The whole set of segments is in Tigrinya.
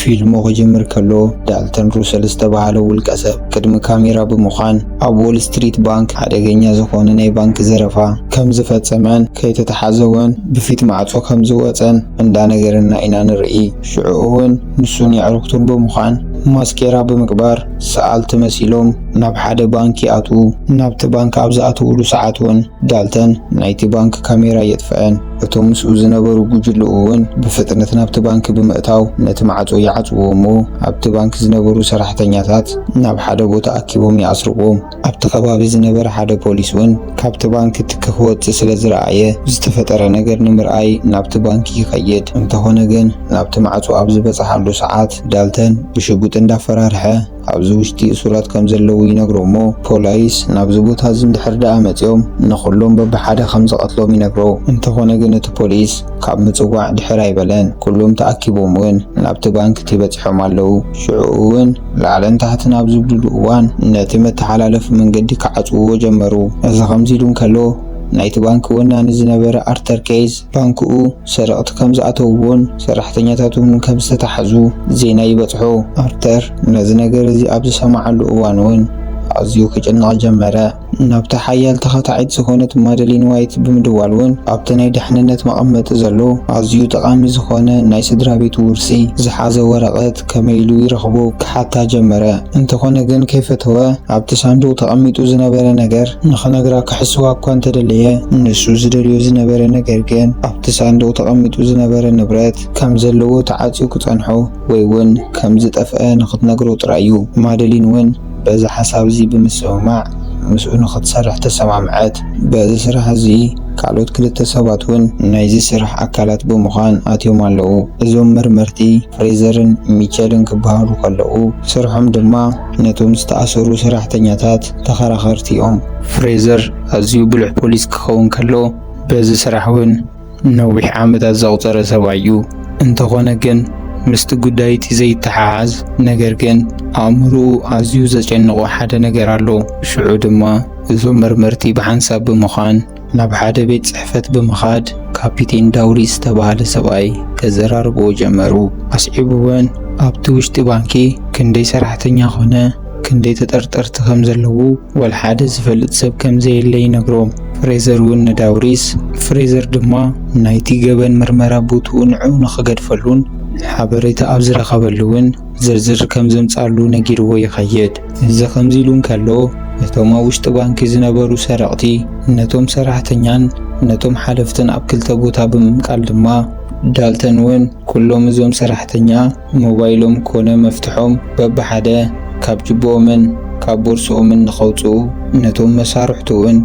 ፊልሙ ክጅምር ከሎ፣ ዳልተን ሩሰል ዝተባህለ ውልቀ ሰብ ቅድሚ ካሜራ ብምዃን ኣብ ዎል ስትሪት ባንክ ሓደገኛ ዝኾነ ናይ ባንክ ዘረፋ ከም ዝፈጸመን ከይተተሓዘ እውን ብፊት ማዕጾ ከም ዝወጸን እንዳነገረና ኢና ንርኢ። ሽዑ እውን ንሱን የዕሩኽቱን ብምዃን ማስኬራ ብምግባር ሰኣልቲ መሲሎም ናብ ሓደ ባንክ ይኣትዉ። ናብቲ ባንክ ኣብ ዝኣተውሉ ሰዓት እውን ዳልተን ናይቲ ባንክ ካሜራ የጥፍአን። እቶም ምስኡ ዝነበሩ ጉጅልኡ እውን ብፍጥነት ናብቲ ባንክ ብምእታው ነቲ ማዕጾ ይዓጽውዎ እሞ ኣብቲ ባንክ ዝነበሩ ሰራሕተኛታት ናብ ሓደ ቦታ ኣኪቦም ይኣስርዎም። ኣብቲ ከባቢ ዝነበረ ሓደ ፖሊስ እውን ካብቲ ባንክ ትኪ ክወጽእ ስለ ዝረኣየ ዝተፈጠረ ነገር ንምርኣይ ናብቲ ባንክ ይኸይድ። እንተኾነ ግን ናብቲ ማዕጾ ኣብ ዝበጽሓሉ ሰዓት ዳልተን ብሽጉጥ እንዳፈራርሐ ኣብዚ ውሽጢ እሱራት ከም ዘለዉ ይነግሮ እሞ ፖላይስ ናብዚ ቦታ እዚ እንድሕር ደኣ መጺኦም ንኹሎም በብሓደ ከም ዝቐትሎም ይነግሮ። እንተኾነ ግን እቲ ፖሊስ ካብ ምጽዋዕ ድሕር ኣይበለን። ኩሎም ተኣኪቦም እውን ናብቲ ባንክ እቲ በጺሖም ኣለዉ። ሽዑ እውን ላዕልን ታሕትን ኣብ ዝብልሉ እዋን ነቲ መተሓላለፊ መንገዲ ክዓጽውዎ ጀመሩ። እዚ ከምዚ ኢሉ እንከሎ ናይቲ ባንክ ወናኒ ዝነበረ ኣርተር ኬይዝ ባንክኡ ሰረቕቲ ከም ዝኣተውዎን ሰራሕተኛታቱ እውን ከም ዝተታሕዙ ዜና ይበጽሖ። ኣርተር ነዚ ነገር እዚ ኣብ ዝሰማዓሉ እዋን እውን ኣዝዩ ክጭነቕ ጀመረ። ናብታ ሓያል ተኻታዒት ዝኾነት ማደሊን ዋይት ብምድዋል እውን ኣብቲ ናይ ድሕንነት መቐመጢ ዘሎ ኣዝዩ ጠቓሚ ዝኾነ ናይ ስድራ ቤቱ ውርሲ ዝሓዘ ወረቐት ከመይ ኢሉ ይረኽቦ ክሓታ ጀመረ። እንተኾነ ግን ከይፈተወ ኣብቲ ሳንዱቕ ተቐሚጡ ዝነበረ ነገር ንኽነግራ ክሕስዋ እኳ እንተደለየ፣ ንሱ ዝደልዮ ዝነበረ ነገር ግን ኣብቲ ሳንዱቕ ተቐሚጡ ዝነበረ ንብረት ከም ዘለዎ ተዓጽዩ ክጸንሖ ወይ እውን ከም ዝጠፍአ ንኽትነግሮ ጥራይ እዩ። ማደሊን እውን በዚ ሓሳብ እዚ ብምስምማዕ ምስኡ ንኽትሰርሕ ተሰማምዐት። በዚ ስራሕ እዚ ካልኦት ክልተ ሰባት እውን ናይዚ ስራሕ ኣካላት ብምዃን ኣትዮም ኣለዉ። እዞም መርመርቲ ፍሬዘርን ሚቸልን ክበሃሉ ከለዉ፣ ስርሖም ድማ ነቶም ዝተኣሰሩ ሰራሕተኛታት ተኸራኸርቲ እዮም። ፍሬዘር ኣዝዩ ብሉሕ ፖሊስ ክኸውን ከሎ፣ በዚ ስራሕ እውን ነዊሕ ዓመታት ዘቑጸረ ሰብኣይ እዩ። እንተኾነ ግን ምስቲ ጉዳይ እቲ ዘይተሓሓዝ ነገር ግን ኣእምሮኡ ኣዝዩ ዘጨንቖ ሓደ ነገር ኣሎ። ሽዑ ድማ እዞም መርመርቲ ብሓንሳብ ብምዃን ናብ ሓደ ቤት ጽሕፈት ብምኻድ ካፒቴን ዳውሪስ ዝተባህለ ሰብኣይ ከዘራርብዎ ጀመሩ። ኣስዒቡ እውን ኣብቲ ውሽጢ ባንኪ ክንደይ ሰራሕተኛ ኾነ ክንደይ ተጠርጠርቲ ከም ዘለዉ ዋላ ሓደ ዝፈልጥ ሰብ ከም ዘየለ ይነግሮም። ፍሬዘር እውን ንዳውሪስ፣ ፍሬዘር ድማ ናይቲ ገበን ምርመራ ቦትኡ ንዕኡ ንኽገድፈሉን ሓበሬታ ኣብ ዝረኸበሉ እውን ዝርዝር ከም ዘምጻሉ ነጊርዎ ይኸይድ። እዚ ከምዚ ኢሉ እንከሎ፣ እቶም ኣብ ውሽጢ ባንኪ ዝነበሩ ሰረቕቲ ነቶም ሰራሕተኛን ነቶም ሓለፍትን ኣብ ክልተ ቦታ ብምምቃል ድማ፣ ዳልተን እውን ኩሎም እዞም ሰራሕተኛ ሞባይሎም ኮነ መፍትሖም በብሓደ ካብ ጅቦኦምን ካብ ቦርስኦምን ንኸውጽኡ ነቶም መሳርሕቱ እውን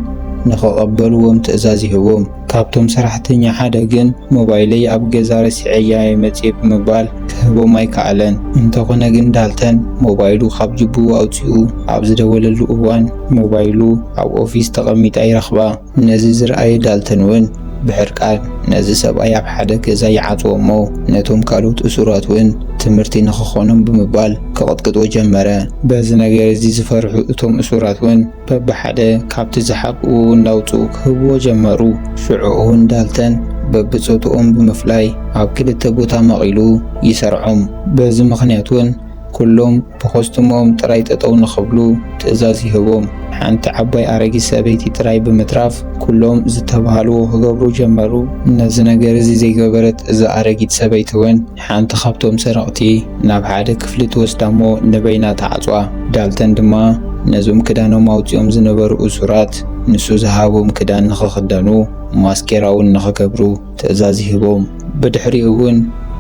ንኸቐበልዎም ትእዛዝ ይህቦም። ካብቶም ሰራሕተኛ ሓደ ግን ሞባይለይ ኣብ ገዛ ረሲዐያ እየ መጽየ ብምባል ክህቦም ኣይከኣለን። እንተኾነ ግን ዳልተን ሞባይሉ ካብ ጅብኡ ኣውጺኡ ኣብ ዝደወለሉ እዋን ሞባይሉ ኣብ ኦፊስ ተቐሚጣ ይረኽባ። ነዚ ዝረኣየ ዳልተን እውን ብሕርቃን ነዚ ሰብኣይ ኣብ ሓደ ገዛ ይዓጽዎ እሞ ነቶም ካልኦት እሱራት እውን ትምህርቲ ንኽኾኖም ብምባል ክቕጥቅጥዎ ጀመረ። በዚ ነገር እዚ ዝፈርሑ እቶም እሱራት እውን በብሓደ ካብቲ ዝሓብእዎ እናውፅኡ ክህብዎ ጀመሩ። ሽዑ እውን ዳልተን በብፆትኦም ብምፍላይ ኣብ ክልተ ቦታ መቒሉ ይሰርዖም። በዚ ምኽንያት እውን ኩሎም ብኾስትሞኦም ጥራይ ጠጠው ንኽብሉ ትእዛዝ ይህቦም። ሓንቲ ዓባይ ኣረጊት ሰበይቲ ጥራይ ብምትራፍ ኩሎም ዝተባህልዎ ክገብሩ ጀመሩ። ነዚ ነገር እዚ ዘይገበረት እዛ ኣረጊት ሰበይቲ እውን ሓንቲ ካብቶም ሰረቕቲ ናብ ሓደ ክፍሊ ትወስዳ እሞ ንበይና ትዓጽዋ። ዳልተን ድማ ነዞም ክዳኖም ኣውጺኦም ዝነበሩ እሱራት ንሱ ዝሃቦም ክዳን ንኽኽደኑ ማስኬራ እውን ንኽገብሩ ትእዛዝ ይህቦም። ብድሕሪኡ እውን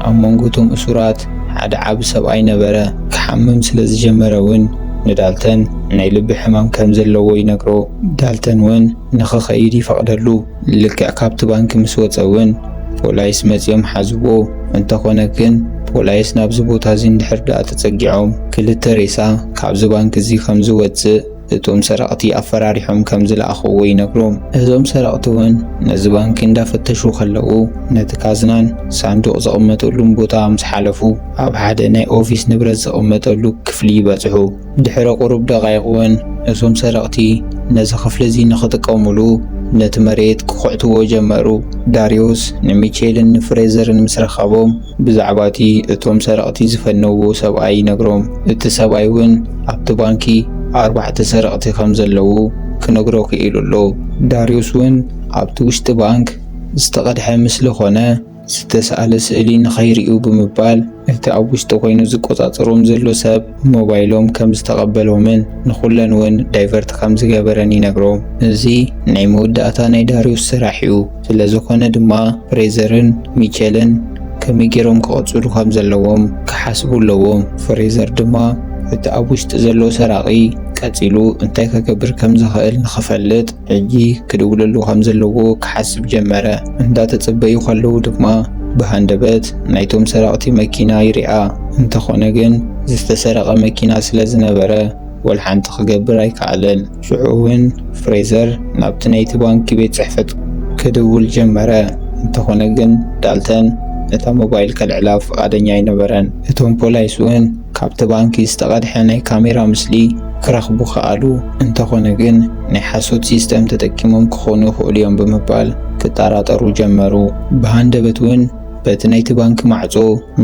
ኣብ መንጎ እቶም እሱራት ሓደ ዓቢ ሰብኣይ ነበረ። ክሓምም ስለ ዝጀመረ እውን ንዳልተን ናይ ልቢ ሕማም ከም ዘለዎ ይነግሮ። ዳልተን እውን ንኽኸይድ ይፈቕደሉ። ልክዕ ካብቲ ባንክ ምስ ወጸ እውን ፖላይስ መጺኦም ሓዝዎ። እንተኾነ ግን ፖላይስ ናብዚ ቦታ እዚ እንድሕር ደኣ ተጸጊዖም ክልተ ሬሳ ካብዚ ባንክ እዚ ከም ዝወጽእ እቶም ሰረቕቲ ኣፈራሪሖም ከም ዝለኣኽዎ ይነግሮም። እዞም ሰረቕቲ እውን ነዚ ባንክ እንዳፈተሹ ከለዉ ነቲ ካዝናን ሳንዱቕ ዝቕመጠሉን ቦታ ምስ ሓለፉ ኣብ ሓደ ናይ ኦፊስ ንብረት ዝቕመጠሉ ክፍሊ ይበጽሑ። ድሕሪ ቁሩብ ደቓይቕ እውን እዞም ሰረቕቲ ነዚ ክፍሊ እዚ ንኽጥቀሙሉ ነቲ መሬት ክኹዕትዎ ጀመሩ። ዳርዮስ ንሚቼልን ንፍሬዘርን ምስ ረኸቦም፣ ብዛዕባ እቲ እቶም ሰረቕቲ ዝፈነውዎ ሰብኣይ ይነግሮም። እቲ ሰብኣይ እውን ኣብቲ ባንኪ ኣርባዕተ ሰረቕቲ ከም ዘለዉ ክነግሮ ክኢሉ ኣሎ። ዳርዮስ እውን ኣብቲ ውሽጢ ባንክ ዝተቐድሐ ምስሊ ኾነ ዝተሳእለ ስእሊ ንኸይርእዩ ብምባል፣ እቲ ኣብ ውሽጢ ኮይኑ ዝቆጻጸሮም ዘሎ ሰብ ሞባይሎም ከም ዝተቐበሎምን ንኹለን እውን ዳይቨርት ከም ዝገበረን ይነግሮም። እዚ ናይ መወዳእታ ናይ ዳርዮስ ስራሕ እዩ። ስለ ዝኾነ ድማ ፍሬዘርን ሚቸልን ከመይ ገይሮም ክቕጽሉ ከም ዘለዎም ክሓስቡ ኣለዎም። ፍሬዘር ድማ እቲ ኣብ ውሽጢ ዘሎ ሰራቒ ቀጺሉ እንታይ ክገብር ከም ዝኽእል ንኽፈልጥ ሕጂ ክድውለሉ ከም ዘለዎ ክሓስብ ጀመረ። እንዳተጸበዩ ከለዉ ድማ ብሃንደበት ናይቶም ሰረቕቲ መኪና ይርኣ። እንተኾነ ግን ዝተሰረቐ መኪና ስለ ዝነበረ ወላ ሓንቲ ክገብር ኣይከኣለን። ሽዑ እውን ፍሬዘር ናብቲ ናይቲ ባንኪ ቤት ጽሕፈት ክድውል ጀመረ። እንተኾነ ግን ዳልተን እታ ሞባይል ከልዕላ ፍቓደኛ ኣይነበረን። እቶም ፖላይስ እውን ካብቲ ባንኪ ዝተቐድሐ ናይ ካሜራ ምስሊ ክረኽቡ ከኣሉ። እንተኾነ ግን ናይ ሓሶት ሲስተም ተጠቂሞም ክኾኑ ይኽእሉ እዮም ብምባል ክጠራጠሩ ጀመሩ። ብሃንደበት እውን በቲ ናይቲ ባንኪ ማዕጾ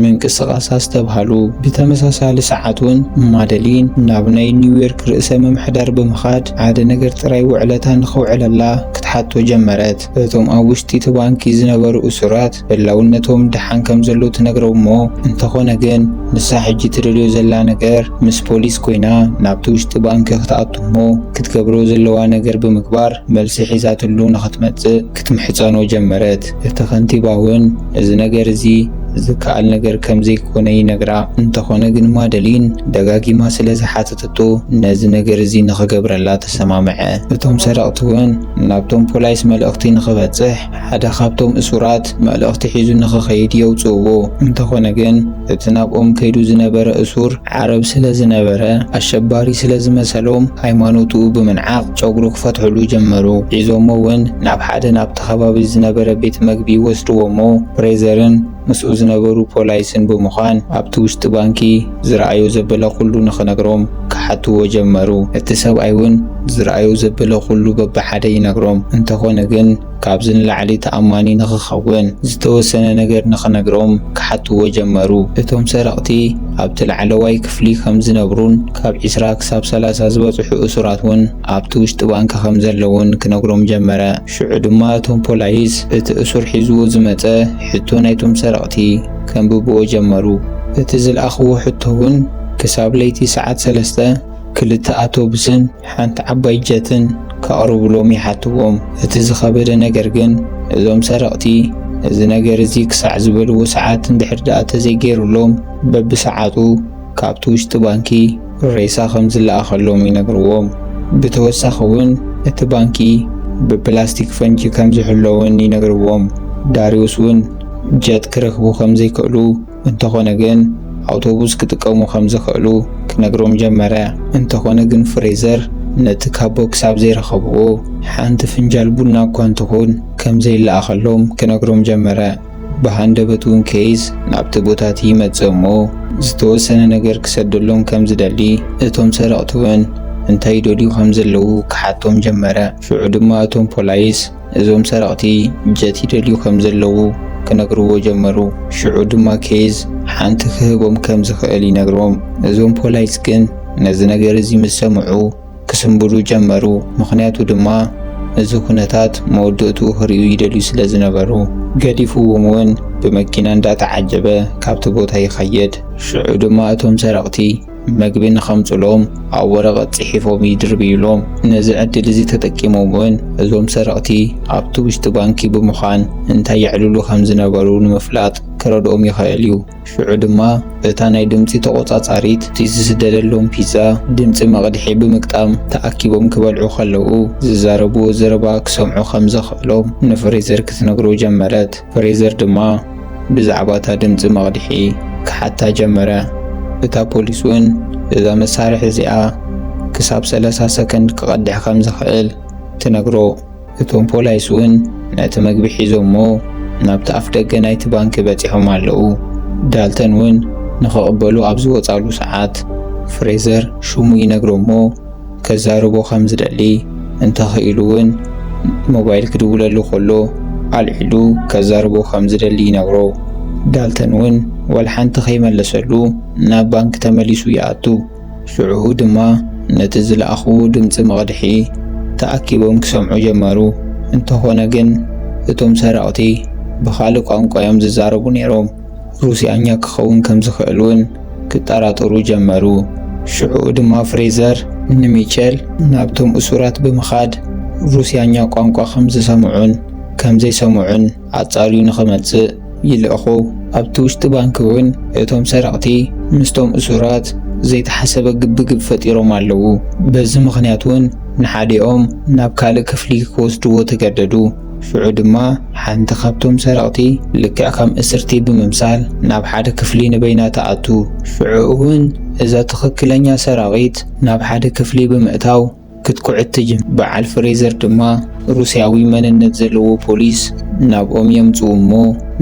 ምንቅስቓስ ኣስተብሃሉ። ብተመሳሳሊ ሰዓት እውን ማደሊን ናብ ናይ ኒውዮርክ ርእሰ ምምሕዳር ብምኻድ ሓደ ነገር ጥራይ ውዕለታ ንኸውዕለላ ክትሓቶ ጀመረት። እቶም ኣብ ውሽጢ እቲ ባንኪ ዝነበሩ እሱራት ህላውነቶም ደሓን ከም ዘሎ ትነግሮም እሞ፣ እንተኾነ ግን ንሳ ሕጂ ትደልዮ ዘላ ነገር ምስ ፖሊስ ኮይና ናብቲ ውሽጢ ባንኪ ክትኣቱ እሞ ክትገብሮ ዘለዋ ነገር ብምግባር መልሲ ሒዛትሉ ንኽትመጽእ ክትምሕጸኖ ጀመረት። እቲ ከንቲባ እውን እዚ ነገር እዚ ዝከኣል ነገር ከም ዘይኮነ ይነግራ። እንተኾነ ግን ማደሊን ደጋጊማ ስለ ዝሓተተቶ ነዚ ነገር እዚ ንኽገብረላ ተሰማምዐ። እቶም ሰረቕቲ እውን ናብቶም ፖላይስ መልእኽቲ ንኽበጽሕ ሓደ ካብቶም እሱራት መልእኽቲ ሒዙ ንኽኸይድ የውጽእዎ። እንተኾነ ግን እቲ ናብኦም ከይዱ ዝነበረ እሱር ዓረብ ስለ ዝነበረ ኣሸባሪ ስለ ዝመሰሎም ሃይማኖቱ ብምንዓቕ ጨጉሩ ክፈትሕሉ ጀመሩ። ሒዞሞ እውን ናብ ሓደ ናብቲ ከባቢ ዝነበረ ቤት መግቢ ይወስድዎ እሞ ፍሬዘርን ምስኡ ዝነበሩ ፖላይስን ብምዃን ኣብቲ ውሽጢ ባንኪ ዝረኣዮ ዘበለ ኩሉ ንኽነግሮም ክሓትዎ ጀመሩ። እቲ ሰብኣይ እውን ዝረኣዮ ዘበለ ኩሉ በብሓደ ይነግሮም። እንተኾነ ግን ካብዚ ንላዕሊ ተኣማኒ ንኽኸውን ዝተወሰነ ነገር ንኽነግሮም ክሓትዎ ጀመሩ። እቶም ሰረቕቲ ኣብቲ ላዕለዋይ ክፍሊ ከም ዝነብሩን ካብ ዒስራ ክሳብ ሰላሳ ዝበጽሑ እሱራት እውን ኣብቲ ውሽጢ ባንኪ ከም ዘለውን ክነግሮም ጀመረ። ሽዑ ድማ እቶም ፖላይስ እቲ እሱር ሒዝዎ ዝመጸ ሕቶ ናይቶም ሰረቕቲ ከንብብዎ ጀመሩ። እቲ ዝለኣኽዎ ሕቶ እውን ክሳብ ለይቲ ሰዓት ሰለስተ ክልተ ኣውቶቡስን ሓንቲ ዓባይ ጀትን ከቕርቡሎም ይሓትዎም። እቲ ዝኸበደ ነገር ግን እዞም ሰረቕቲ እዚ ነገር እዚ ክሳዕ ዝበልዎ ሰዓት እንድሕር ደኣ ተዘይገይሩሎም በብሰዓቱ ካብቲ ውሽጢ ባንኪ ሬሳ ከም ዝለኣኸሎም ይነግርዎም። ብተወሳኺ እውን እቲ ባንኪ ብፕላስቲክ ፈንጂ ከም ዝሕለውን ይነግርዎም። ዳርዮስ እውን ጀት ክረኽቡ ከም ዘይክእሉ፣ እንተኾነ ግን ኣውቶቡስ ክጥቀሙ ከም ዝኽእሉ ክነግሮም ጀመረ። እንተኾነ ግን ፍሬዘር ነቲ ካቦ ክሳብ ዘይረኸብዎ ሓንቲ ፍንጃል ቡና እኳ እንተኾን ከም ዘይለኣኸሎም ክነግሮም ጀመረ። ብሃንደበት እውን ኬይዝ ናብቲ ቦታ እቲ ይመጽእ እሞ ዝተወሰነ ነገር ክሰደሎም ከም ዝደሊ እቶም ሰረቕቲ እውን እንታይ ይደልዩ ከም ዘለዉ ክሓቶም ጀመረ። ሽዑ ድማ እቶም ፖላይስ እዞም ሰረቕቲ ጀት ይደልዩ ከም ዘለዉ ክነግርዎ ጀመሩ። ሽዑ ድማ ኬይዝ ሓንቲ ክህቦም ከም ዝኽእል ይነግሮም። እዞም ፖላይስ ግን ነዚ ነገር እዚ ምስ ሰምዑ ክስንብዱ ጀመሩ። ምኽንያቱ ድማ እዚ ኩነታት መወዳእትኡ ክርእዩ ይደልዩ ስለ ዝነበሩ፣ ገዲፍዎም እውን ብመኪና እንዳተዓጀበ ካብቲ ቦታ ይኸይድ። ሽዑ ድማ እቶም ሰረቕቲ መግቢ ንኸምጽሎም ኣብ ወረቐት ጽሒፎም ይድርብዩሎም። ነዚ ዕድል እዚ ተጠቂሞም እውን እዞም ሰረቕቲ ኣብቲ ውሽጢ ባንኪ ብምዃን እንታይ የዕልሉ ከም ዝነበሩ ንምፍላጥ ክረድኦም ይኽእል እዩ። ሽዑ ድማ እታ ናይ ድምጺ ተቖጻጻሪት እቲ ዝስደደሎም ፒዛ ድምጺ መቕድሒ ብምግጣም ተኣኪቦም ክበልዑ ከለዉ ዝዛረብዎ ዘረባ ክሰምዑ ከም ዘኽእሎም ንፍሬዘር ክትነግሮ ጀመረት። ፍሬዘር ድማ ብዛዕባ እታ ድምጺ መቕድሒ ክሓታ ጀመረ። እታ ፖሊስ እውን እዛ መሳርሒ እዚኣ ክሳብ ሰላሳ ሰከንድ ክቐድሕ ከም ዝኽእል ትነግሮ። እቶም ፖላይስ እውን ነቲ መግቢ ሒዞሞ ናብቲ ኣፍ ደገ ናይቲ ባንኪ በጺሖም ኣለዉ። ዳልተን እውን ንኽቕበሉ ኣብ ዝወጻሉ ሰዓት ፍሬዘር ሽሙ ይነግሮሞ ከዛርቦ ከም ዝደሊ እንተኽኢሉ እውን ሞባይል ክድውለሉ ከሎ ኣልዒሉ ከዛርቦ ከም ዝደሊ ይነግሮ። ዳልተን እውን ዋላ ሓንቲ ከይመለሰሉ ናብ ባንክ ተመሊሱ ይኣቱ። ሽዑኡ ድማ ነቲ ዝለኣኽዎ ድምፂ መቕድሒ ተኣኪቦም ክሰምዑ ጀመሩ። እንተኾነ ግን እቶም ሰረቕቲ ብኻልእ ቋንቋ እዮም ዝዛረቡ ነይሮም። ሩስያኛ ክኸውን ከም ዝኽእል እውን ክጠራጠሩ ጀመሩ። ሽዑኡ ድማ ፍሬዘር ንሚቸል ናብቶም እሱራት ብምኻድ ሩስያኛ ቋንቋ ከም ዝሰምዑን ከም ዘይሰምዑን ኣጻርዩ ንኽመጽእ ይልእኹ። ኣብቲ ውሽጢ ባንክ እውን እቶም ሰረቕቲ ምስቶም እሱራት ዘይተሓሰበ ግብግብ ፈጢሮም ኣለዉ። በዚ ምኽንያት እውን ንሓዲኦም ናብ ካልእ ክፍሊ ክወስድዎ ተገደዱ። ሽዑ ድማ ሓንቲ ካብቶም ሰረቕቲ ልክዕ ከም እስርቲ ብምምሳል ናብ ሓደ ክፍሊ ንበይና ትኣቱ። ሽዑ እውን እዛ ትኽክለኛ ሰራቒት ናብ ሓደ ክፍሊ ብምእታው ክትኩዕት ትጅም። በዓል ፍሬዘር ድማ ሩስያዊ መንነት ዘለዎ ፖሊስ ናብኦም የምጽኡ እሞ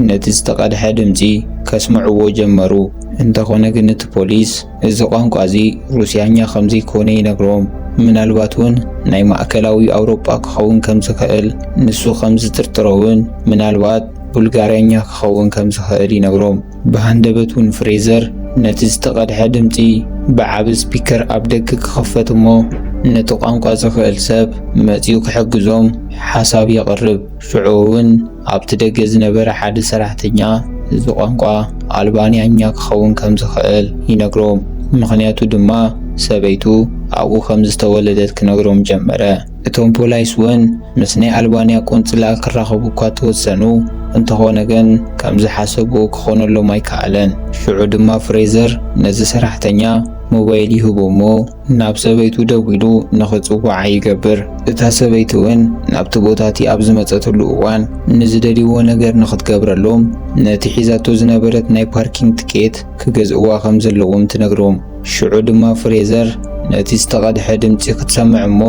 ነቲ ዝተቐድሐ ድምጺ ከስምዕዎ ጀመሩ። እንተኾነ ግን እቲ ፖሊስ እዚ ቋንቋ እዚ ሩስያኛ ከም ዘይኮነ ይነግሮም። ምናልባት እውን ናይ ማእከላዊ ኣውሮጳ ክኸውን ከም ዝኽእል ንሱ ከም ዝጥርጥሮ እውን ምናልባት ቡልጋርያኛ ክኸውን ከም ዝኽእል ይነግሮም። ብሃንደበት እውን ፍሬዘር ነቲ ዝተቐድሐ ድምጺ ብዓቢ ስፒከር ኣብ ደገ ክኸፈት እሞ ነቲ ቋንቋ ዝኽእል ሰብ መጺኡ ክሕግዞም ሓሳብ የቕርብ። ሽዑ እውን ኣብቲ ደገ ዝነበረ ሓደ ሰራሕተኛ እዚ ቋንቋ ኣልባንያኛ ክኸውን ከም ዝኽእል ይነግሮም። ምኽንያቱ ድማ ሰበይቱ ኣብኡ ከም ዝተወለደት ክነግሮም ጀመረ። እቶም ፖላይስ እውን ምስ ናይ ኣልባንያ ቆንጽላ ክራኸቡ እኳ ተወሰኑ፣ እንተኾነ ግን ከም ዝሓሰብዎ ክኾነሎም ኣይከኣለን። ሽዑ ድማ ፍሬዘር ነዚ ሰራሕተኛ ሞባይል ይህቦ እሞ ናብ ሰበይቱ ደዊሉ ንኽጽውዓ ይገብር። እታ ሰበይቲ እውን ናብቲ ቦታ እቲ ኣብ ዝመጸትሉ እዋን ንዝደልይዎ ነገር ንኽትገብረሎም ነቲ ሒዛቶ ዝነበረት ናይ ፓርኪንግ ትኬት ክገዝእዋ ከም ዘለዎም ትነግሮም። ሽዑ ድማ ፍሬዘር ነቲ ዝተቐድሐ ድምጺ ክትሰምዕ እሞ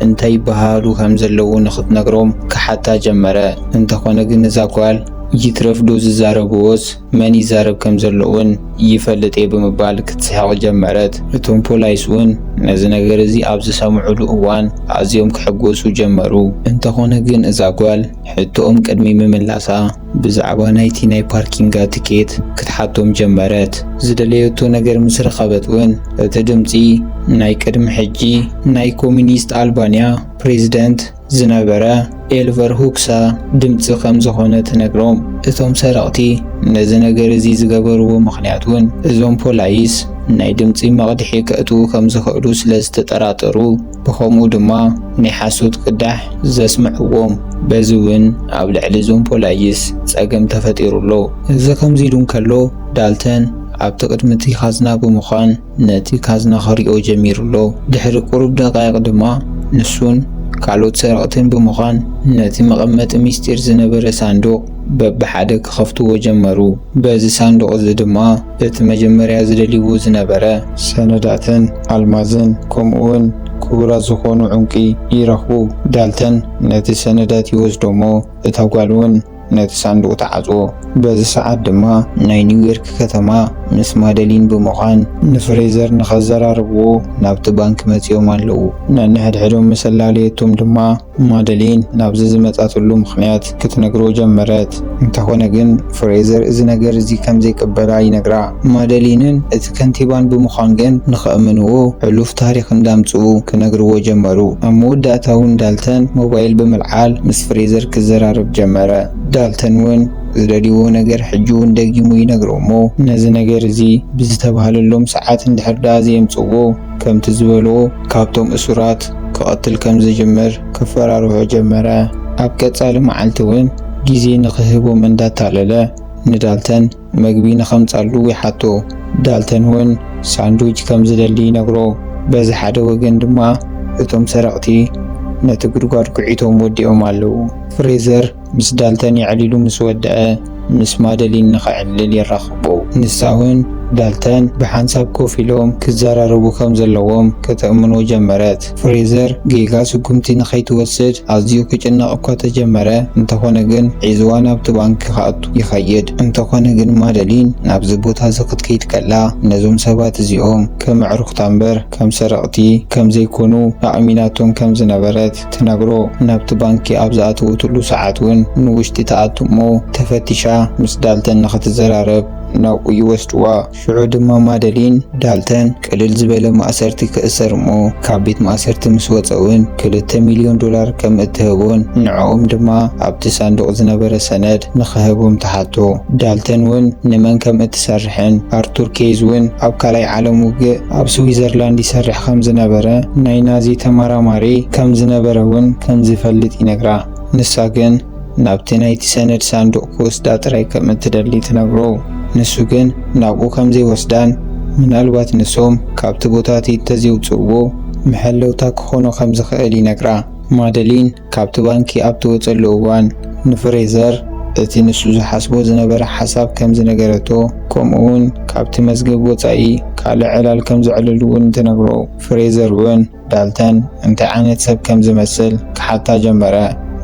እንታይ ይበሃሃሉ ከም ዘለዉ ንኽትነግሮም ክሓታ ጀመረ። እንተኾነ ግን እዛ ጓል ይትረፍ ዶ ዝዛረብዎስ መን ይዛረብ ከም ዘለውን ይፈልጥ እየ ብምባል ክትስሕቕ ጀመረት። እቶም ፖላይስ እውን ነዚ ነገር እዚ ኣብ ዝሰምዑሉ እዋን ኣዝዮም ክሕጎሱ ጀመሩ። እንተኾነ ግን እዛ ጓል ሕቶኦም ቅድሚ ምምላሳ ብዛዕባ ናይቲ ናይ ፓርኪንጋ ትኬት ክትሓቶም ጀመረት። ዝደለየቶ ነገር ምስ ረኸበት እውን እቲ ድምጺ ናይ ቅድሚ ሕጂ ናይ ኮሚኒስት ኣልባንያ ፕሬዚደንት ዝነበረ ኤልቨር ሁክሳ ድምጺ ከም ዝኾነ ትነግሮም። እቶም ሰረቕቲ ነዚ ነገር እዚ ዝገበርዎ ምኽንያት እውን እዞም ፖላይስ ናይ ድምጺ መቕድሒ ከእትዉ ከም ዝኽእሉ ስለ ዝተጠራጠሩ፣ ብኸምኡ ድማ ናይ ሓሶት ቅዳሕ ዘስምዕዎም። በዚ እውን ኣብ ልዕሊ እዞም ፖላይስ ጸገም ተፈጢሩ ኣሎ። እዚ ከምዚ ኢሉ እንከሎ ዳልተን ኣብቲ ቅድሚ እቲ ካዝና ብምዃን ነቲ ካዝና ክሪኦ ጀሚሩ ኣሎ። ድሕሪ ቁሩብ ደቃይቕ ድማ ንሱን ካልኦት ሰረቕትን ብምዃን ነቲ መቐመጢ ሚስጢር ዝነበረ ሳንዱቕ በብሓደ ክኸፍትዎ ጀመሩ። በዚ ሳንዱቕ እዚ ድማ እቲ መጀመርያ ዝደልይዎ ዝነበረ ሰነዳትን ኣልማዝን ከምኡውን ክቡራት ዝኾኑ ዕንቂ ይረኽቡ። ዳልተን ነቲ ሰነዳት ይወስዶ እሞ እታ ጓል እውን ነቲ ሳንዱቕ ትዓጽዎ። በዚ ሰዓት ድማ ናይ ኒውዮርክ ከተማ ምስ ማደሊን ብምዃን ንፍሬዘር ንኸዘራርብዎ ናብቲ ባንክ መጺኦም ኣለዉ። ነንሕድሕዶም ምስ ኣላለየቶም ድማ ማደሊን ናብዚ ዝመጻትሉ ምኽንያት ክትነግሮ ጀመረት። እንተኾነ ግን ፍሬዘር እዚ ነገር እዚ ከም ዘይቅበላ ይነግራ። ማደሊንን እቲ ከንቲባን ብምዃን ግን ንኸእምንዎ ሕሉፍ ታሪኽ እንዳምጽኡ ክነግርዎ ጀመሩ። ኣብ መወዳእታ እውን ዳልተን ሞባይል ብምልዓል ምስ ፍሬዘር ክዘራረብ ጀመረ። ዳልተን እውን ዝደልይዎ ነገር ሕጂ እውን ደጊሙ ይነግሮ እሞ ነዚ ነገር እዚ ብዝተባህለሎም ሰዓት እንድሕር ደኣ ዘየምጽዎ ከምቲ ዝበልዎ ካብቶም እሱራት ክቐትል ከም ዝጅምር ክፈራርሖ ጀመረ። ኣብ ቀጻሊ መዓልቲ እውን ግዜ ንኽህቦም እንዳታለለ ንዳልተን መግቢ ንኸምጻሉ ይሓቶ። ዳልተን እውን ሳንድዊች ከም ዝደሊ ይነግሮ። በዚ ሓደ ወገን ድማ እቶም ሰረቕቲ ነቲ ጉድጓድ ኩዒቶም ወዲኦም ኣለዉ። ፍሬዘር ምስ ዳልተን የዕሊሉ ምስ ወደአ ምስ ማደሊን ንኸዕልል የራኽቦ። ንሳ እውን ዳልተን ብሓንሳብ ኮፍ ኢሎም ክዘራረቡ ከም ዘለዎም ከተእምኖ ጀመረት። ፍሬዘር ጌጋ ስጉምቲ ንኸይትወስድ ኣዝዩ ክጭነቕ እኳ ተጀመረ፣ እንተኾነ ግን ሒዝዋ ናብቲ ባንክ ክኣቱ ይኸይድ። እንተኾነ ግን ማደሊን ናብዚ ቦታ እዚ ክትከይድ ከላ፣ ነዞም ሰባት እዚኦም ከም ኣዕሩኽታ እምበር ከም ሰረቕቲ ከም ዘይኮኑ ኣእሚናቶም ከም ዝነበረት ትነግሮ። ናብቲ ባንኪ ኣብ ዝኣተወትሉ ሰዓት እውን ንውሽጢ ትኣቱ እሞ፣ ተፈቲሻ ምስ ዳልተን ንኽትዘራረብ ናብኡ ይወስድዋ። ሽዑ ድማ ማደሊን ዳልተን ቅልል ዝበለ ማእሰርቲ ክእሰር እሞ፣ ካብ ቤት ማእሰርቲ ምስ ወጸ እውን ክልተ ሚልዮን ዶላር ከም እትህቦን ንዕኦም ድማ ኣብቲ ሳንዱቕ ዝነበረ ሰነድ ንኽህቦም ትሓቶ። ዳልተን እውን ንመን ከም እትሰርሕን፣ ኣርቱር ኬዝ እውን ኣብ ካልኣይ ዓለም ውግእ ኣብ ስዊዘርላንድ ይሰርሕ ከም ዝነበረ ናይ ናዚ ተመራማሪ ከም ዝነበረ እውን ከም ዝፈልጥ ይነግራ። ንሳ ግን ናብቲ ናይቲ ሰነድ ሳንዱቕ ክወስዳ ጥራይ ከም እትደሊ ትነግሮ። ንሱ ግን ናብኡ ከም ዘይወስዳን፣ ምናልባት ንሶም ካብቲ ቦታ እቲ እንተዘይውጽእዎ፣ መሐለውታ ክኾኖ ከም ዝኽእል ይነግራ። ማደሊን ካብቲ ባንኪ ኣብ ትወጸሉ እዋን፣ ንፍሬዘር እቲ ንሱ ዝሓስቦ ዝነበረ ሓሳብ ከም ዝነገረቶ፣ ከምኡውን ካብቲ መዝገብ ወጻኢ ካልእ ዕላል ከም ዘዕለሉ እውን ትነግሮ። ፍሬዘር እውን ዳልተን እንታይ ዓይነት ሰብ ከም ዝመስል ክሓታ ጀመረ።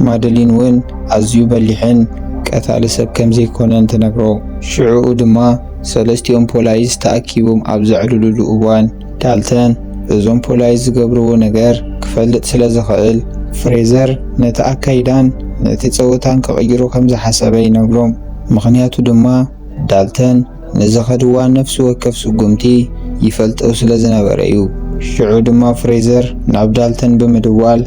ማደሊን እውን ኣዝዩ በሊሕን ቀታሊ ሰብ ከም ዘይኮነን ትነግሮ። ሽዑኡ ድማ ሰለስቲኦም ፖላይስ ተኣኪቦም ኣብ ዘዕልሉሉ እዋን፣ ዳልተን እዞም ፖላይስ ዝገብርዎ ነገር ክፈልጥ ስለ ዝኽእል፣ ፍሬዘር ነቲ ኣካይዳን ነቲ ጸወታን ክቕይሮ ከም ዝሓሰበ ይነግሮም። ምኽንያቱ ድማ ዳልተን ንዝኸድዋ ነፍሲ ወከፍ ስጉምቲ ይፈልጦ ስለ ዝነበረ እዩ። ሽዑ ድማ ፍሬዘር ናብ ዳልተን ብምድዋል፣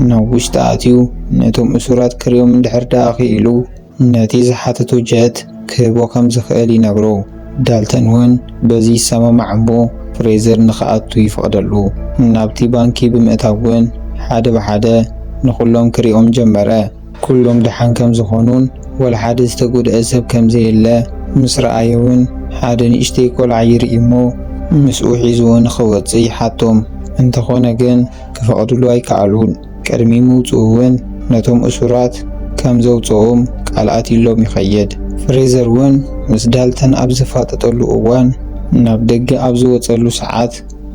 ናብ ውሽጢ ኣትዩ ነቶም እሱራት ክርእዮም እንድሕር ደኣ ክኢሉ፣ ነቲ ዝሓተቶ ጀት ክህቦ ከም ዝኽእል ይነግሮ። ዳልተን እውን በዚ ይሰማማዕ እሞ፣ ፍሬዘር ንኽኣቱ ይፈቕደሉ። ናብቲ ባንኪ ብምእታው እውን ሓደ ብሓደ ንኹሎም ክርእዮም ጀመረ። ኩሎም ደሓን ከም ዝኾኑን ወላ ሓደ ዝተጎድአ ሰብ ከም ዘየለ ምስ ረኣየ እውን፣ ሓደ ንእሽተይ ቆልዓ ይርኢ እሞ፣ ምስኡ ሒዝዎ ንኽወጽእ ይሓቶም። እንተኾነ ግን ክፈቕድሉ ኣይከኣሉን። ቅድሚ ምውጽኡ እውን ነቶም እሱራት ከም ዘውጽኦም ቃል ኣትዩሎም ይኸይድ። ፍሬዘር እውን ምስ ዳልተን ኣብ ዝፋጠጠሉ እዋን፣ ናብ ደገ ኣብ ዝወጸሉ ሰዓት፣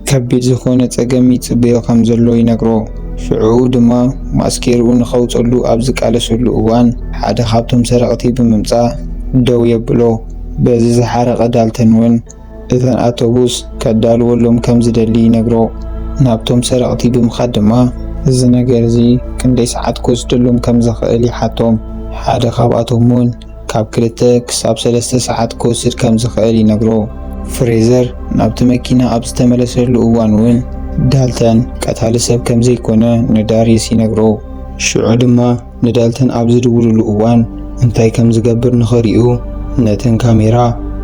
ከቢድ ዝኾነ ጸገም ይጽበዮ ከም ዘሎ ይነግሮ። ሽዑኡ ድማ ማስኬርኡ ንኸውጸሉ ኣብ ዝቃለሰሉ እዋን፣ ሓደ ካብቶም ሰረቕቲ ብምምጻእ ደው የብሎ። በዚ ዝሓረቐ ዳልተን እውን እተን ኣውቶቡስ ከዳልወሎም ከም ዝደሊ ይነግሮ። ናብቶም ሰረቕቲ ብምኻድ ድማ፣ እዚ ነገር እዚ ክንደይ ሰዓት ክወስደሎም ከም ዝኽእል ይሓቶም። ሓደ ካብኣቶም እውን ካብ ክልተ ክሳብ ሰለስተ ሰዓት ክወስድ ከም ዝኽእል ይነግሮ። ፍሬዘር ናብቲ መኪና ኣብ ዝተመለሰሉ እዋን እውን፣ ዳልተን ቀታሊ ሰብ ከም ዘይኮነ ንዳርዮስ ይነግሮ። ሽዑ ድማ ንዳልተን ኣብ ዝድውልሉ እዋን፣ እንታይ ከም ዝገብር ንኽርእዩ፣ ነተን ካሜራ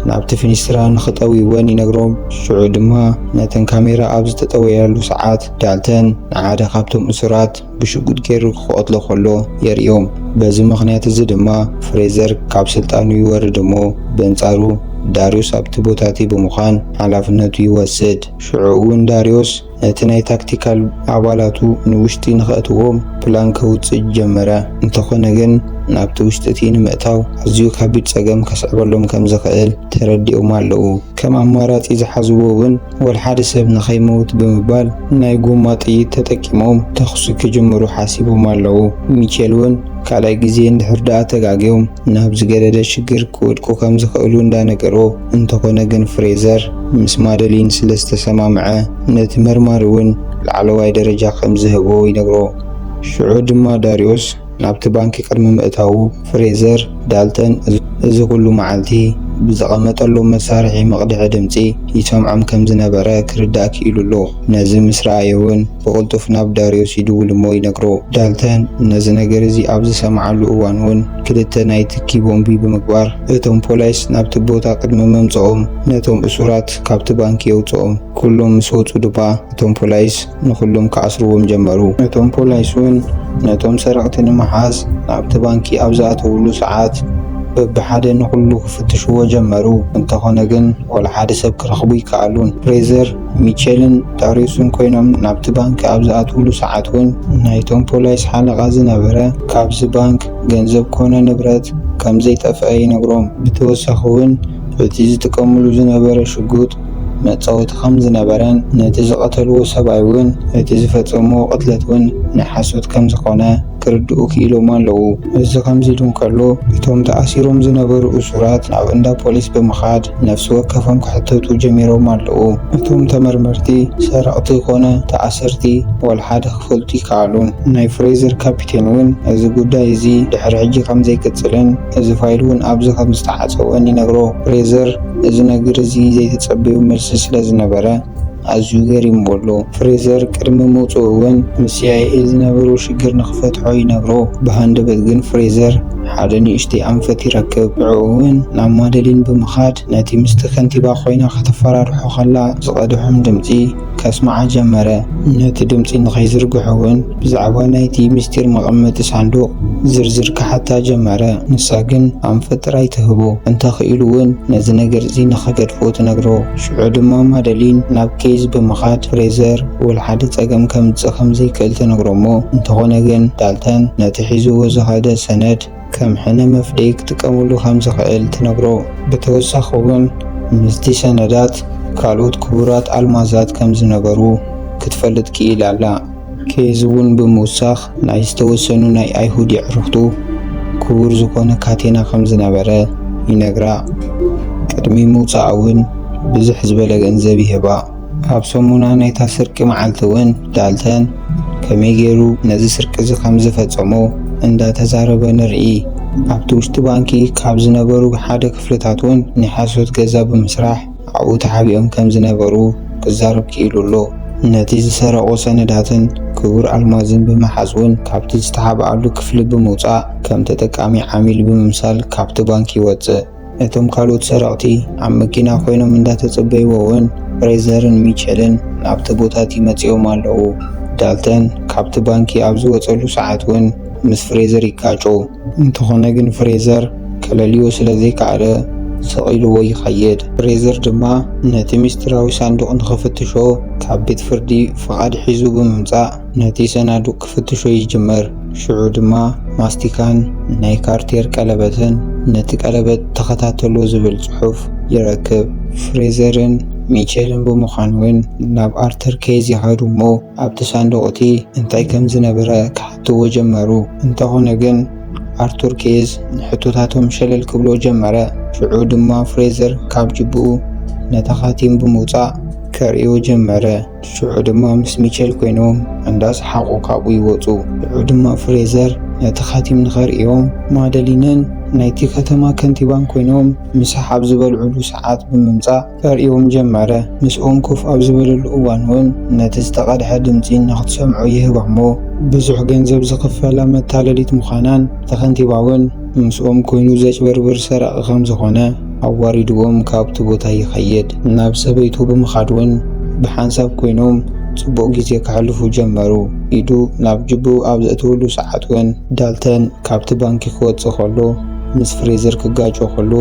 ናብቲ ፊኒስትራ ንኽጠውይወን ይነግሮም። ሽዑ ድማ ነተን ካሜራ ኣብ ዝተጠወያሉ ሰዓት፣ ዳልተን ንሓደ ካብቶም እሱራት ብሽጉጥ ገይሩ ክቐትሎ ከሎ የርእዮም። በዚ ምኽንያት እዚ ድማ ፍሬዘር ካብ ስልጣኑ ይወርድ እሞ፣ በንጻሩ ዳርዮስ ኣብቲ ቦታ እቲ ብምዃን ሓላፍነቱ ይወስድ። ሽዑ እውን ዳርዮስ ነቲ ናይ ታክቲካል ኣባላቱ ንውሽጢ ንኸእትዎም ፕላን ከውጽእ ጀመረ። እንተኾነ ግን፣ ናብቲ ውሽጢ እቲ ንምእታው ኣዝዩ ከቢድ ጸገም ከስዕበሎም ከም ዝኽእል ተረዲኦም ኣለዉ። ከም ኣማራጺ ዝሓዝዎ እውን፣ ወላ ሓደ ሰብ ንኸይመውት ብምባል፣ ናይ ጎማ ጥይት ተጠቂሞም ተኹሲ ክጅምሩ ሓሲቦም ኣለዉ። ሚቸል እውን ካልኣይ ግዜ እንድሕር ደኣ ተጋግዮም፣ ናብ ዝገደደ ሽግር ክወድቁ ከም ዝኽእሉ እንዳነገሮ፣ እንተኾነ ግን ፍሬዘር ምስ ማደሊን ስለ ዝተሰማምዐ፣ ነቲ መርማሪ እውን ላዕለዋይ ደረጃ ከም ዝህቦ ይነግሮ። ሽዑ ድማ ዳርዮስ ናብቲ ባንኪ ቅድሚ ምእታዉ፣ ፍሬዘር ዳልተን እዚ ኩሉ መዓልቲ ብዝቐመጠሎም መሳርሒ መቕድሒ ድምጺ ይሰምዖም ከም ዝነበረ ክርዳእ ክኢሉ ኣሎ። ነዚ ምስ ረኣየ እውን ብቕልጡፍ ናብ ዳርዮስ ይድውል እሞ ይነግሮ። ዳልተን ነዚ ነገር እዚ ኣብ ዝሰምዓሉ እዋን እውን ክልተ ናይ ትኪ ቦምቢ ብምግባር፣ እቶም ፖላይስ ናብቲ ቦታ ቅድሚ ምምጽኦም ነቶም እሱራት ካብቲ ባንኪ የውጽኦም። ኩሎም ምስ ወጹ ድማ እቶም ፖላይስ ንኹሎም ክኣስርዎም ጀመሩ። እቶም ፖላይስ እውን ነቶም ሰረቕቲ ንምሓዝ ናብቲ ባንኪ ኣብ ዝኣተውሉ ሰዓት በብሓደ ንኹሉ ክፍትሽዎ ጀመሩ። እንተኾነ ግን ወላ ሓደ ሰብ ክረኽቡ ኣይከኣሉን። ፍሬዘር፣ ሚቸልን ዳርዮስን ኮይኖም ናብቲ ባንክ ኣብ ዝኣትውሉ ሰዓት እውን ናይቶም ፖላይስ ሓለቓ ዝነበረ ካብዚ ባንክ ገንዘብ ኮነ ንብረት ከም ዘይጠፍአ ይነግሮም። ብተወሳኺ እውን እቲ ዝጥቀምሉ ዝነበረ ሽጉጥ መጻወቲ ከም ዝነበረን ነቲ ዝቐተልዎ ሰብኣይ እውን እቲ ዝፈጸምዎ ቅትለት እውን ናይ ሓሶት ከም ዝኾነ ክርድኡ ክኢሎም ኣለዉ። እዚ ከምዚ ኢሉ እንከሎ፣ እቶም ተኣሲሮም ዝነበሩ እሱራት ናብ እንዳ ፖሊስ ብምኻድ ነፍሲ ወከፎም ክሕተቱ ጀሚሮም ኣለዉ። እቶም ተመርመርቲ ሰረቕቲ ኮነ ተኣሰርቲ ወላ ሓደ ክፈልጡ ይከኣሉን። ናይ ፍሬዘር ካፒቴን እውን እዚ ጉዳይ እዚ ድሕሪ ሕጂ ከም ዘይቅጽልን እዚ ፋይል እውን ኣብዚ ከም ዝተዓጸወን ይነግሮ። ፍሬዘር እዚ ነገር እዚ ዘይተጸበዮ መልሲ ስለ ዝነበረ ኣዝዩ ገሪምዎ ኣሎ። ፍሬዘር ቅድሚ ምውጽኡ እውን ምስ ሲ ኣይ ኤ ዝነበሩ ሽግር ንኽፈትሖ ይነግሮ። ብሃንደበት ግን ፍሬዘር ሓደ ንእሽተይ ኣንፈት ይረክብ። ንዕኡ እውን ናብ ማደሊን ብምኻድ ነቲ ምስቲ ከንቲባ ኮይና ከተፈራርሖ ከላ ዝቐድሖም ድምጺ ከስምዓ ጀመረ። ነቲ ድምጺ ንኸይዝርግሖ እውን ብዛዕባ ናይቲ ምስጢር መቐመጢ ሳንዱቕ ዝርዝር ክሓታ ጀመረ። ንሳ ግን ኣንፈት ጥራይ ትህቦ። እንተኽኢሉ እውን ነዚ ነገር እዚ ንኸገድፎ ትነግሮ። ሽዑ ድማ ማደሊን ናብ ኬዝ ብምኻድ ፍሬዘር ወላ ሓደ ጸገም ከምጽእ ከም ዘይክእል ትነግሮ እሞ፣ እንተኾነ ግን ዳልተን ነቲ ሒዝዎ ዝኸደ ሰነድ ከም ሕነ መፍደይ ክጥቀመሉ ከም ዝኽእል ትነግሮ። ብተወሳኺ እውን ምስቲ ሰነዳት ካልኦት ክቡራት ኣልማዛት ከም ዝነበሩ ክትፈልጥ ክኢላ ኣላ። ኬዝ እውን ብምውሳኽ ናይ ዝተወሰኑ ናይ ኣይሁድ የዕሩኽቱ ክቡር ዝኾነ ካቴና ከም ዝነበረ ይነግራ። ቅድሚ ምውጻኣ እውን ብዝሕ ዝበለ ገንዘብ ይህባ። ኣብ ሰሙና ናይታ ስርቂ መዓልቲ እውን ዳልተን ከመይ ገይሩ ነዚ ስርቂ እዚ ከም ዝፈጸሞ እንዳተዛረበ ንርኢ። ኣብቲ ውሽጢ ባንኪ ካብ ዝነበሩ ሓደ ክፍልታት እውን ናይ ሓሶት ገዛ ብምስራሕ ኣብኡ ተሓቢኦም ከም ዝነበሩ ክዛረብ ክኢሉ ኣሎ። ነቲ ዝሰረቖ ሰነዳትን ክቡር ኣልማዝን ብምሓዝ እውን ካብቲ ዝተሓብኣሉ ክፍሊ ብምውጻእ ከም ተጠቃሚ ዓሚል ብምምሳል ካብቲ ባንክ ይወጽእ። እቶም ካልኦት ሰረቕቲ ኣብ መኪና ኮይኖም እንዳተጸበይዎ እውን ፍሬዘርን ሚቸልን ናብቲ ቦታ እቲ መጺኦም ኣለዉ። ዳልተን ካብቲ ባንኪ ኣብ ዝወጸሉ ሰዓት እውን ምስ ፍሬዘር ይጋጮ። እንተኾነ ግን ፍሬዘር ከለልዮ ስለ ዘይከኣለ ሰቒልዎ ይኸይድ። ፍሬዘር ድማ ነቲ ሚስጢራዊ ሳንዱቕ ንኽፍትሾ ካብ ቤት ፍርዲ ፍቓድ ሒዙ ብምምጻእ ነቲ ሰናዱቕ ክፍትሾ ይጅምር። ሽዑ ድማ ማስቲካን ናይ ካርቴር ቀለበትን ነቲ ቀለበት ተኸታተሎ ዝብል ጽሑፍ ይረክብ። ፍሬዘርን ሚቸልን ብምዃን እውን ናብ ኣርተር ኬዝ ይኸዱ እሞ ኣብቲ ሳንዱቕ እቲ እንታይ ከም ዝነበረ ክሓትዎ ጀመሩ። እንተኾነ ግን ኣርቱር ኬዝ ንሕቶታቶም ሸለል ክብሎ ጀመረ። ሽዑ ድማ ፍሬዘር ካብ ጅብኡ ነቲ ኻቲም ብምውጻእ ከርእዮ ጀመረ። ሽዑ ድማ ምስ ሚቸል ኮይኖም እንዳሰሓቑ ካብኡ ይወጹ። ሽዑ ድማ ፍሬዘር ነቲ ኻቲም ንኸርእዮም ማደሊንን ናይቲ ከተማ ከንቲባን ኮይኖም ምሳሕ ኣብ ዝበልዕሉ ሰዓት ብምምጻእ ከርእዮም ጀመረ። ምስኦም ኮፍ ኣብ ዝበለሉ እዋን እውን ነቲ ዝተቐድሐ ድምጺ ንኽትሰምዖ ይህባ እሞ ብዙሕ ገንዘብ ዝኽፈላ መታለሊት ምዃናን እቲ ከንቲባ እውን ምስኦም ኮይኑ ዘጭበርብር ሰራቒ ከም ዝኾነ ኣዋሪድዎም ካብቲ ቦታ ይኸይድ። ናብ ሰበይቱ ብምኻድ እውን ብሓንሳብ ኮይኖም ጽቡቕ ግዜ ከሕልፉ ጀመሩ። ኢዱ ናብ ጅብኡ ኣብ ዘእትወሉ ሰዓት እውን ዳልተን ካብቲ ባንኪ ክወጽእ ከሎ ምስ ፍሬዘር ክጋጮ ከሎ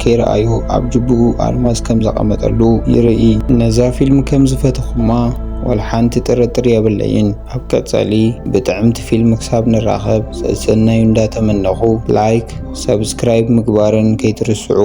ከይረኣዮ ኣብ ጅብኡ ኣልማዝ ከም ዘቐመጠሉ ይርኢ። ነዛ ፊልም ከም ዝፈተኹማ ዋላ ሓንቲ ጥርጥር የብለይን። ኣብ ቀጻሊ ብጥዕምቲ ፊልም ክሳብ ንራኸብ ሰሰናዩ እንዳተመነኹ ላይክ፣ ሰብስክራይብ ምግባርን ከይትርስዑ።